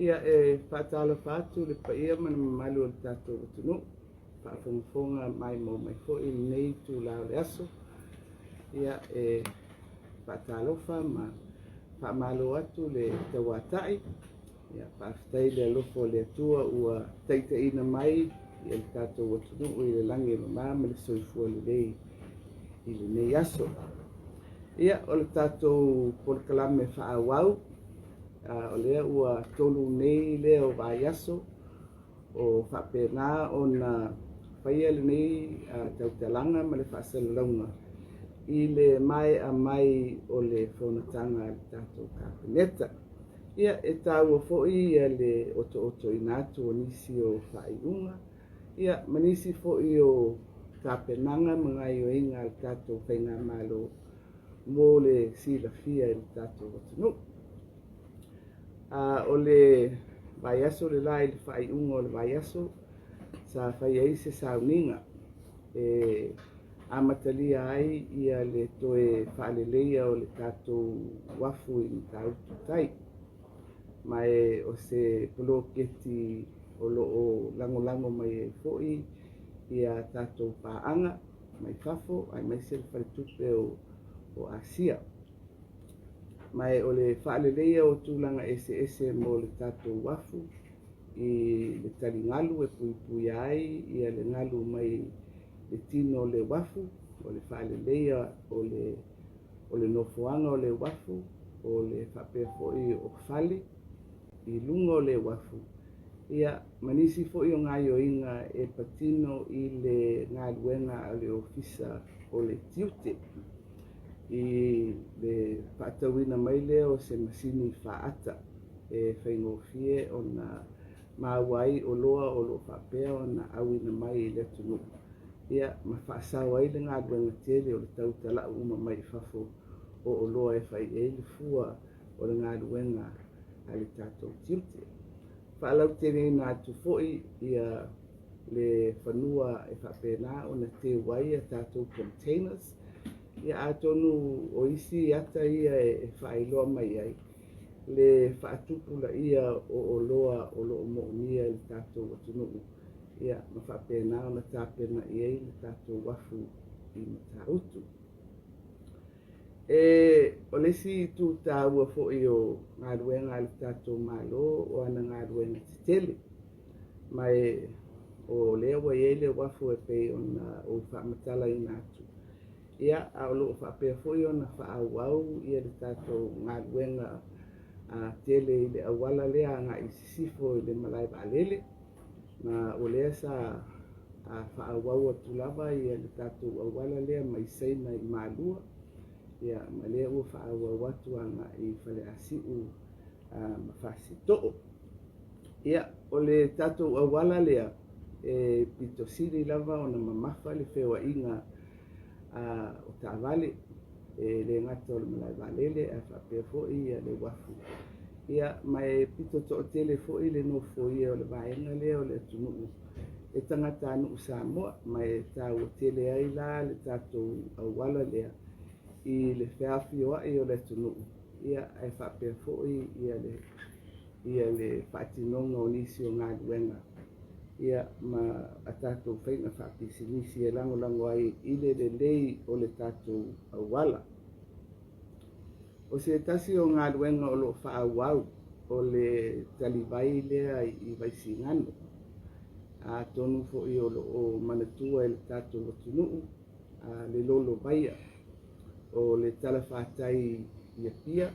Ia, e faatalofa atu i le paia ma le mamalu o le tatou atunuu, faafogafoga maimoa mai foi i lenei itula o le aso. Ia, e faatalofa ma faamalo atu le tauatai. Ia, faafetai i le alofa o le Atua ua taitaiina mai le tatou atunuu i le lagi e mama ma le soifua lelei i lenei aso. Ia, o le tatou polokalame faaauau, o lea ua 3 nei lea o vaiaso o faapena ona faia lenei tautalaga ma le faasalalauga i le maea mai o le fonotaga a le tatou Kapeneta. Ia, e taua foi le otootoina atu o nisi o faaiuga, ia, ma nisi foi o tapenaga ma gaoioiga a le tatou faigamalo mo le silafia e le tatou atunuu. O le vaiaso le la i le faaiuga o le vaiaso sa fai ai se sauniga e amatalia ai ia le toe faaleleia o le tatou uafu i Matautu Tai. Ma e o se poloketi o lo o lagolago mai ai foi ia tatou paaga mai fafo aemaise le faletupe o Asia. Ma e o le faaleleia o tulaga eseese mo le tatou uafu i le taligalu e puipuia ai ia le galu mai le tino o le uafu, o le faaleleia o le nofoaga o le uafu, o le faapea foi o fale i luga o le uafu, ia, ma nisi foi o gaoioiga e patino i le galuega a le Ofisa o le Tiute i le faatauina mai lea o se masini faata e faigofie ona maua ai oloa o lo o faapea ona auina mai i le atunuu, ia, ma faasao ai le galuega tele o le tau talau uma mai i fafo o oloa e fai ai le fua o le galuega a le tatou tiute. Faalauteleina atu foi ia le fanua e faapena ona teu ai a tatou containers, ia atonu o isi ata ia e faailoa mai ai le faatupulaia o oloa o lo o moomia e le tatou atunuu, ia, ma faapena ona tapena i ai le tatou uafu i Matautu. E o le isi itu taua foi o galuega a le tatou Malo o ana galuega tetele, ma e o lea ua i ai le uafu e pei ona ou faamatalaina atu, ia, a o lo o faapea foi ona faaauau ia le tatou galuega tele i le auala lea agai i sisifo i le malae vaalele, ma o lea sa faaauau atu lava ia le tatou auala lea mai Saina i Malua, ia, ma lea ua faaauau atu agai i Faleasiu ma Fasitoo. Ia, o le tatou auala lea e pito sili lava ona mamafa le feoaiga o taavale, e le gata o le malae vaalele ae faapea foi le uafu. Ia, ma e pito toatele foi le nofoia o le vaega lea o le atunuu e tagatanuu Samoa, ma e taua tele ai la le tatou auala lea i le feafioai o le atunuu, ia, ae faapea foi ia le faatinoga o nisi o galuega, ia, ma a tatou faiga faapisinisi e lagolago ai i le lelei o le tatou auala. O se tasi o galuega o lo o faaauau o le talivai lea i Vaisigano, atonu foi o lo o manatua e le tatou atunuu le lolovaia o le talafatai i Apia.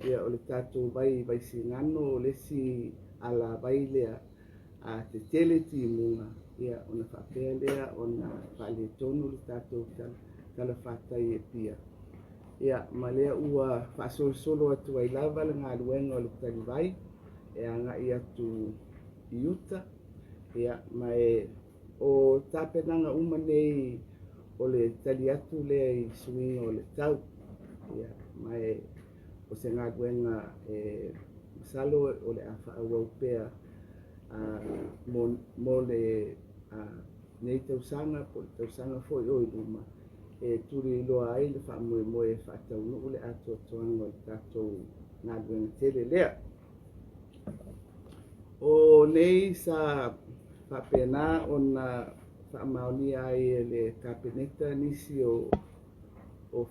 Ia, o le tatou vai i Vaisigano o le isi alavai lea a tetele timuga, ia, ona faapea lea ona faaletonu le tatou talafatai i Apia. Ia, ma lea ua faasolosolo atu ai lava le galuega o le talivai e agai atu i uta, ia, ma e o tapenaga uma nei o le tali atu lea i suiga o le tau, ia, ma e o se galuega e masalo o le a faaauau pea mo le nei tausaga po o le tausaga foi o i luma e tuliloa ai le faamoemoe e faataunuu le atoatoaga o le tatou galuega tele lea. O nei sa faapena ona faamaonia ai e le Kapeneta nisi o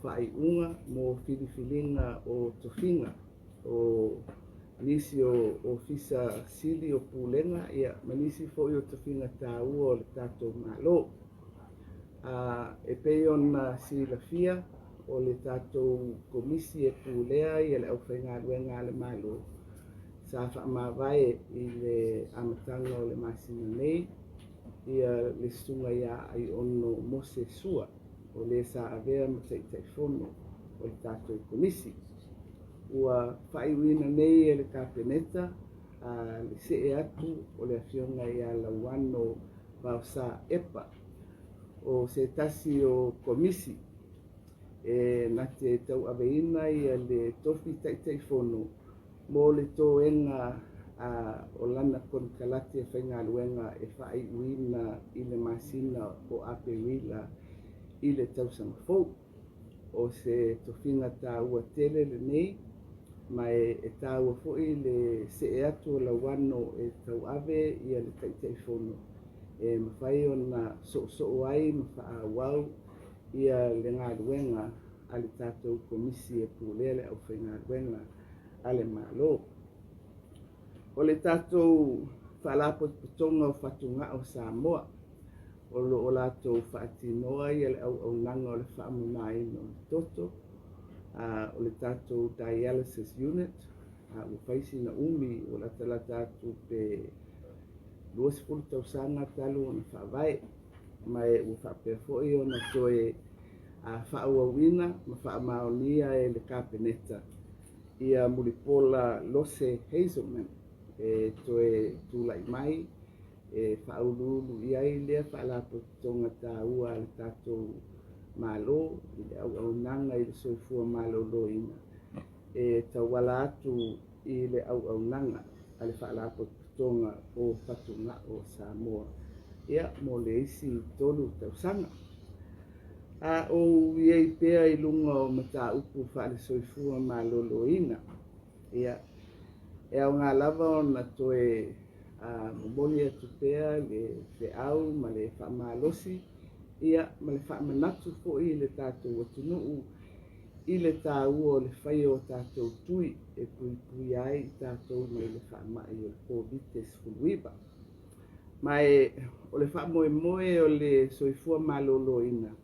faaiuga mo filifiliga o tofiga o nisi o Ofisa Sili o Pulega ma nisi foi o tofiga taua o le tatou Malo. E pei ona silafia, o le tatou Komisi e pulea le aufaigaluega a le Malo sa faamavae i le amataga o le masina nei le susuga ia Aiono Mose Sua, o le sa avea ma Taitaifono o le tatou Komisi. Ua faaiuina nei e le Kapeneta le see atu o le afioga ia Lauano Vaosa Epa, o se tasi o Komisi e na te tauaveina le tofi Taitaifono mo le toega o lana konekarate faigaluega e faaiuina i le masina o Aperila i le tausaga fou. O se tofiga taua tele lenei, ma e taua foi le see atu o Lauano e tauave le Taitaifono e mafai ona soosoo ai ma faaauau le galuega a le tatou Komisi e pulea le aufaigaluega a le Malo. O le tatou Faalapotopotoga o Fatugao Samoa, o lo o latou faatinoa le auaunaga o le faamamaina o le toto, o le tatou dialysis unit, ua fai sina umi, ua latalata atu pe 20 tausaga talu ona faavae, ma ua faapea foi ona toe faaauauina ma faamaonia e le Kapeneta Mulipola Lose Hazelman e toe tulai mai e faauluulu i ai lea faalapotopotoga taua a le tatou Malo i le auaunaga i le soifua maloloina e tauala atu i le auaunaga a le Faalapotopotoga o Fatugao o Samoa mo le isi 3 tausaga. A ou i ai pea i luga o mataupu faale-soifua maloloina, e aoga lava ona toe momoli atu pea le feau ma le faamalosi ma le faamanatu foi i le tatou atunuu i le taua o le faia o tatou tui e puipuia ai i tatou mai le faamai o le Koviti-19. Ma o le faamoemoe o le soifua maloloina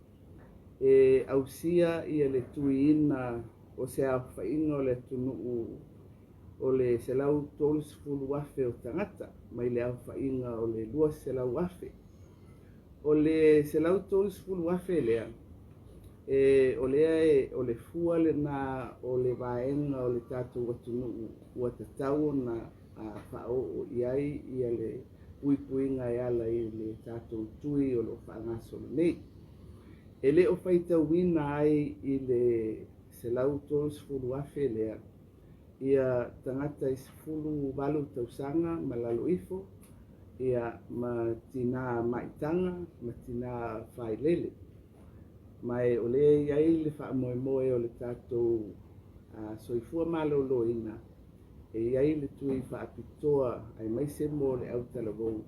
e ausia le tuiina o se aofaiga o le atunuu o le 130,000 o tagata mai le aofaiga o le 200,000. O le 130,000 lea, o lea o le fua lena o le vaega o le tatou atunuu ua tatau ona faaoo i ai le puipuiga e ala i le tatou tui o lo o faagasolo nei. E le o faitauina ai i le 130,000 lea tagata e 18 tausaga ma lalo ifo, ma tina maitaga ma tina failele. Ma o lea e i ai le faamoemoe o le tatou soifua maloloina e i ai le tui faapitoa aemaise mo le autalavou,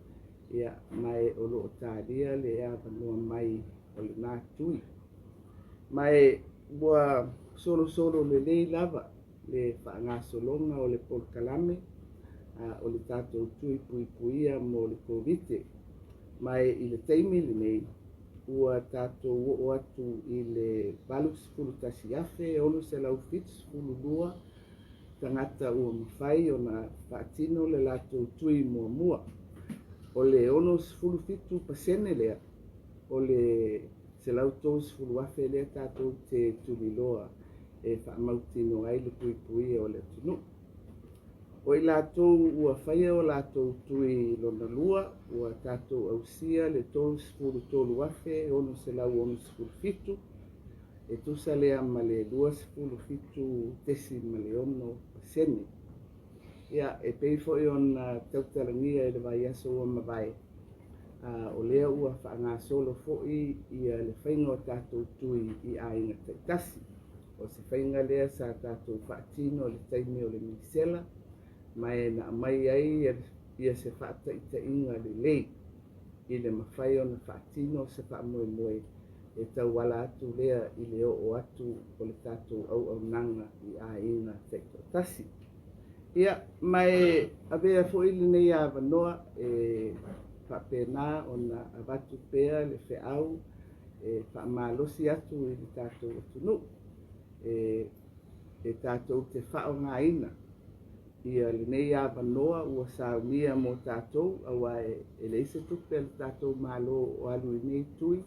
ma o lo o talia le avanoa mai o lena tui. Ma ua solosolo lelei lava le faagasologa o le polokalame o le tatou tui puipuia mo le Koviti. Ma i le taimi lenei, ua tatou oo atu i le 81,672 tagata ua mafai ona faatino le latou tui muamua. O le 67% lea o le 130,000 lea tatou te tuliloa e faamautino ai le puipuia o le atunuu. O i latou ua faia o latou tui lona lua, ua tatou ausia le 33,667, e tusa lea ma le 27.6%. E pei foi ona tautalagia i le vaiaso ua mavae, o lea ua faagasolo foi le faiga o tatou tui i aiga taitasi. O se faiga lea sa tatou faatino i le taimi o le misela, ma e na aumai ai ia se faataitaiga lelei i le mafai ona faatino se faamoemoe e tauala atu lea i le oo atu o le tatou auaunaga i aiga taitoatasi. Ia, ma e avea foi lenei avanoa e faapena ona avatu pea le feau e faamalosi atu i le tatou atunuu e tatou te faaaogaina ia lenei avanoa ua saunia mo tatou, aua e leai se tupe a le tatou Malo o alu i nei tui.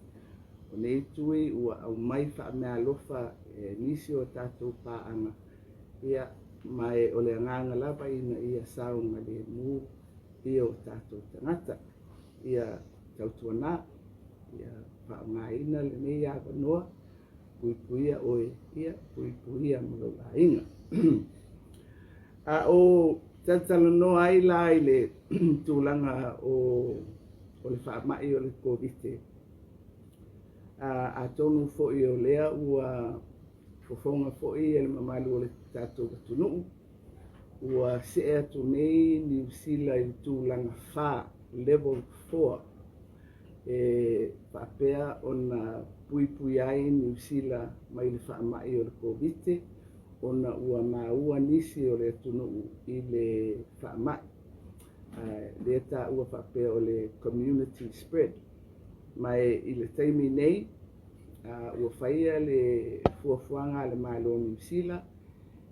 O nei tui ua aumai faameaalofa e nisi o tatou paaga, ia, ma o le agaga lava ina ia saogalemu ia o tatou tagata. Ia tautuana, ia faaaogaina lenei avanoa, puipuia oe, ia puipuia ma lou aiga. A o talatalanoa ai la i le tulaga o le faamai o le Koviti, atonu foi o lea ua fofoga foi le mamalu o le tatou atunuu, ua see atu nei Niu Sila i le tulaga 4, level 4, e faapea ona puipuia ai Niu Sila mai le faamai o le Koviti, ona ua maua nisi o le atunuu i le faamai, lea taua faapea o le community spread. Ma i le taimi nei, ua faia le fuafuaga a le Malo o Niu Sila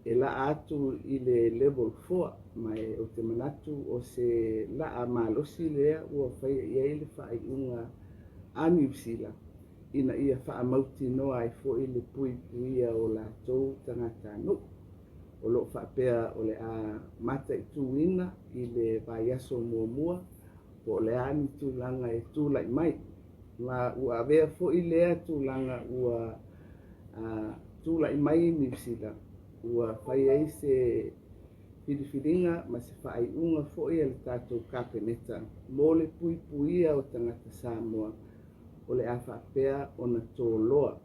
e laa atu i le level 4, ma ou te manatu o se laa malosi lea ua faia i ai le faaiuga a Niu Sila ina ia faamautinoa ai foi le puipuia o latou tagatanuu. O lo o faapea o le a mataituina i le vaiaso muamua po o le a ni tulaga e tulai mai. Ma ua avea foi lea tulaga ua tulai mai Niu Sila, ua fai ai se filifiliga ma se faaiuga foi a le tatou Kapeneta mo le puipuia o tagata Samoa, o le a faapea ona toloa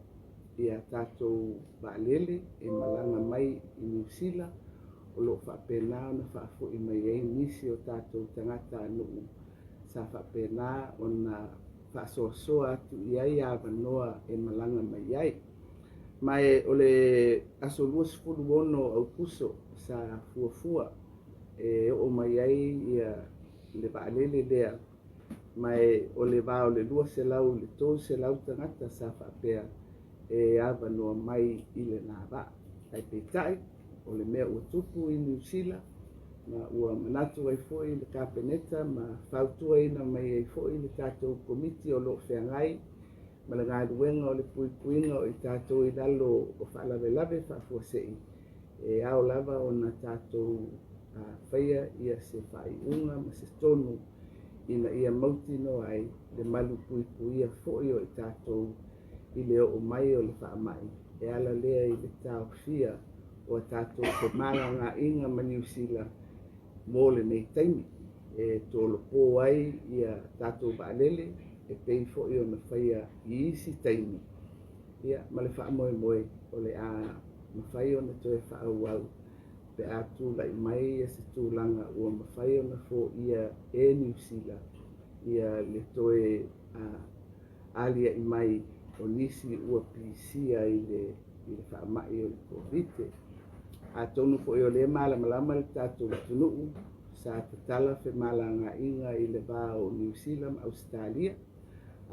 ia tatou vaalele e malaga mai i Niu Sila, o lo o faapena ona faafoi mai ai nisi o tatou tagatanuu sa faapena ona faasoasoa atu i ai avanoa e malaga mai ai. Ma o le aso 26 o Aukuso sa fuafua e oo mai ai ia le vaalele lea, ma o le va o le 200 i le 300 tagata sa faapea e avanoa mai i lena vaa. Ae peitai, o le mea ua tupu i Niu Sila, ma ua manatu ai foi le Kapeneta ma fautuaina mai ai foi le tatou Komiti o lo o feagai ma le galuega o le puipuiga o i tatou i lalo o faalavelave faafuasei, e ao lava ona tatou faia ia se faaiuga ma se tonu ina ia mautinoa ai le malu puipuia foi o i tatou i le oo mai o le faamai, e ala lea i le taofia o a tatou femalagaaiga ma Niu Sila mo lenei taimi, e tolopo ai ia tatou vaalele e pei foi ona faia i isi taimi, ia, ma le faamoemoe o le a mafai ona toe faaauau pe a tulai mai se tulaga ua mafai ona foia e Niu Sila ia le toe alia'i mai o nisi ua pisia i le faamai o le Koviti. Atonu foi o lea malamalama le tatou atunuu, sa tatala femalagaaiga i le va o Niu Sila ma Ausetalia,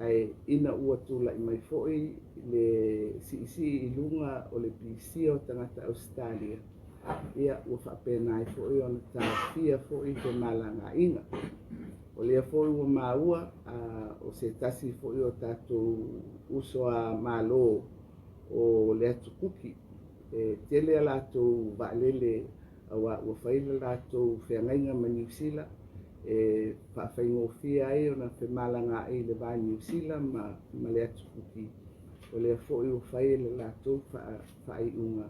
ae ina ua tulai mai foi le siisii i luga o le pisia o tagata Ausetalia, ia ua faapena ai foi ona taofia foi femalagaaiga. O lea foi ua maua o se tasi foi o tatou uso a Malo o le Atu Kuki, e tele a latou vaalele aua ua fai le latou feagaiga ma Niu Sila e faafaigofie ai ona femalagaai i le va Niu Sila ma le Atu Kuki. O lea foi ua fai le latou faaiuga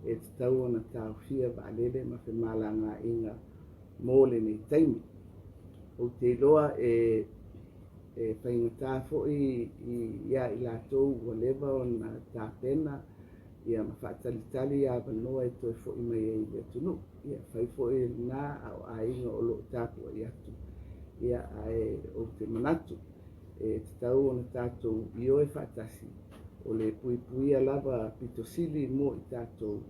e tatau ona taofia vaalele ma femalagaaiga mo lenei taimi. Ou te iloa e faigata foi ia i latou ua leva ona tapena ia ma faatalitali avanoa e toe foi mai ai i le atunuu. Ia, fai foi lena a o aiga o lo o tapuai atu. Ia, ae ou te manatu e tatau ona tatou ioe faatasi o le puipuia lava pito sili mo i tatou,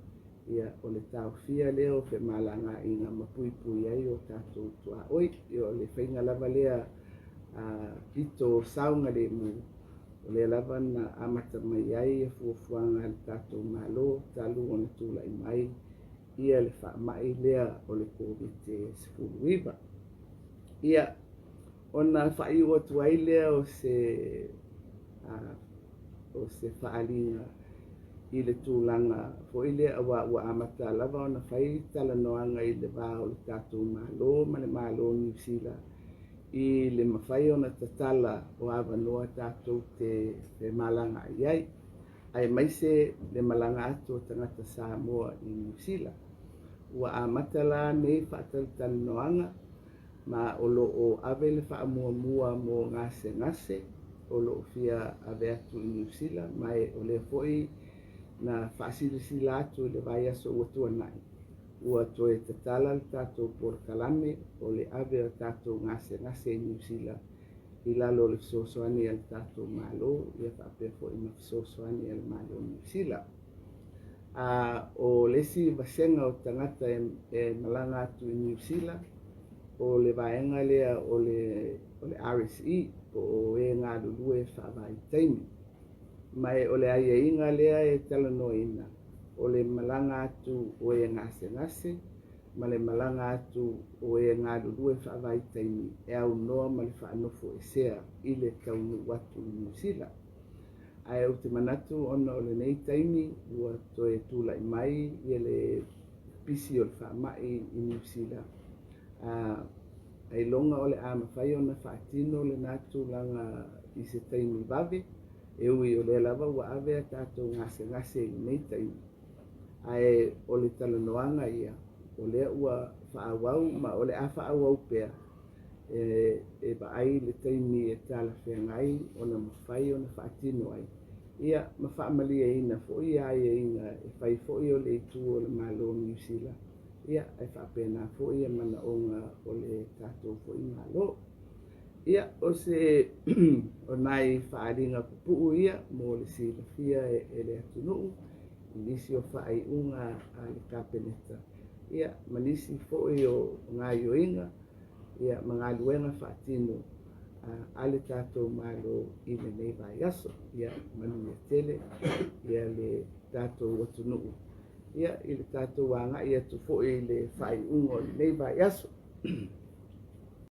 ia, o le taofia lea o femalagaaiga ma puipui ai o tatou tuaoi. Ia, o le faiga lava lea a pito saogalemu, o lea lava na amata mai ai fuafuaga a le tatou Malo talu ona tulai mai ia le faamai lea o le Koviti-19. Ia, ona faaiu atu ai lea o se o se faaaliga i le tulaga foi lea aua ua amata lava ona fai talanoaga i le va o le tatou Malo ma le Malo o Niu Sila i le mafai ona tatala o avanoa tatou te femalagaai ai, aemaise le malaga atu o tagata Samoa i Niu Sila. Ua amata la nei faatalatalanoaga ma o lo o ave le faamuamua mo gasegase o lo o fia ave atu i Niu Sila, ma o lea foi na faasilasila atu i le vaiaso ua tuanai, ua toe tatala le tatou polokalame o le ave o tatou gasegase i Niu Sila i lalo o le fesoasoani a le tatou Malo, ia faapea foi ma fesoasoani a le Malo o Niu Sila. A o le isi vasega o tagata e malaga atu i Niu Sila, o le vaega lea o le RSE, po o e galulue faavaitaimi. Ma o le aiaiga lea e talanoaina, o le malaga atu o e gasegase ma le malaga atu o e galulue faavaitaimi e aunoa ma le faanofoesea i le taunuu atu i Niu Sila. Ae ou te manatu ona o lenei taimi ua toe tulai mai ia le pisi o le faamai i Niu Sila, ailoga o le a mafai ona faatino lena tulaga i se taimi vave, e ui o lea lava ua ave a tatou gasegase i lenei taimi, ae o le talanoaga ia, o lea ua faaauau ma o le a faaauau pea e vaai le taimi e talafeagai ona mafai ona faatino ai, ia ma faamalieina foi aiaiga e fai foi o le itu o le Malo o Niu Sila, ia ae faapena foi ia manaoga o le tatou foi Malo. Ia, o se o nai faaaliga pupuu ia mo le silafia e le atunuu i nisi o faaiuga a le Kapeneta, ia ma nisi foi o gaoioiga ia ma galuega faatino a le tatou Malo i lenei vaiaso. Ia manuia tele ia le tatou atunuu ia i le tatou agai atu foi i le faaiuga o lenei vaiaso.